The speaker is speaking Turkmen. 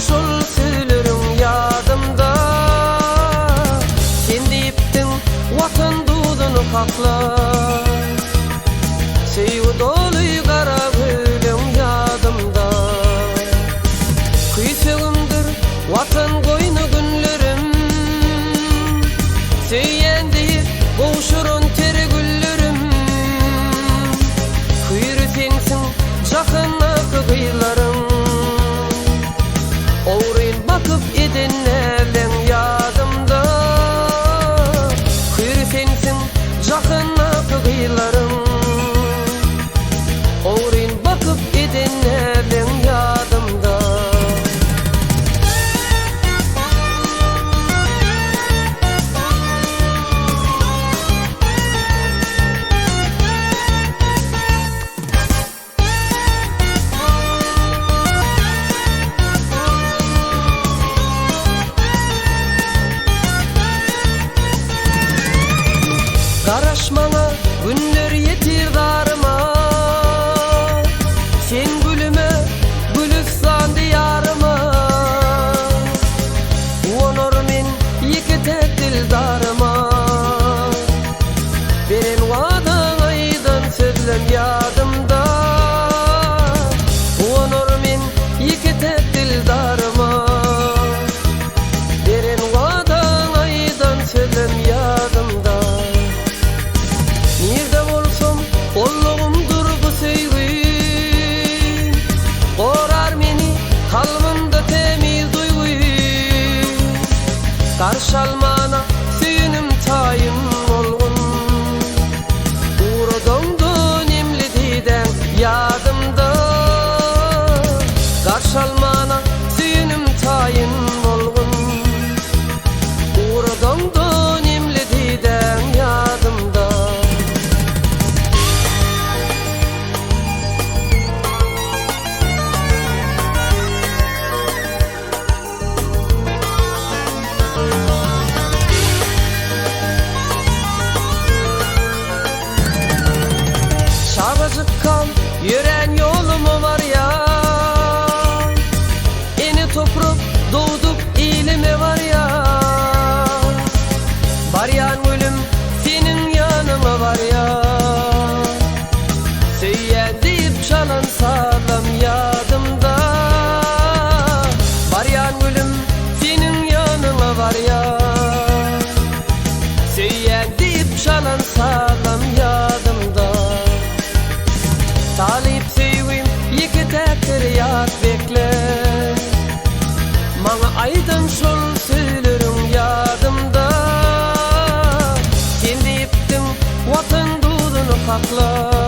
şol sözleriň ýadymda. Sen diýipdiň, Watan duzuny sakla. Söýgi doly gara gözleň ýadymda. Küýsegimdir Watan goýny günlerim. Söýýän diýip gowşuran ter güllerim. Hüýri sensiň jahandaky gyzlaryň. Ogryn bakyp eden näzleň ýadymda. Hüýri sensiň jahandaky gyzlaryň. Ogryn bakyp eden näzleň ýadymda. Garaş maňa günler ýetir zaryma Sen gülüme gülüstan diýaryma Guwanar men ýeke-täk dildaryma Beren wadaň aýdan sözlem ýadymda Guwanar men ýeke-täk dildaryma Beren wadaň aýdan sözlem ýadymda Nirde bolsam gollugymdyr bu söýgi Gorar meni kalbymda tämiz duýgy Garşy almana söýenim taýyn bolgun. Ugradamda nemli didäň ýadymda. Garşy almana söýenim taýyn bolgun. Ugradamda nemli didäň ýadymda. Çagajykkam ýörän ýoluma barýan, Ene toprak dogduk ilime barýan. Barýan gülüm seniň ýanyňa barýan. Söýýän diýip çalan sazam ýadymda. Barýan gülüm seniň ýanyňa barýan. Söýýän diýip çalan sazam ýadymda. Talyp söýgim ýeke-täkdir ýat bekle. Maňa aýdan şol sözleriň ýadymda. Sen diýipdiň Watan duzuny sakla.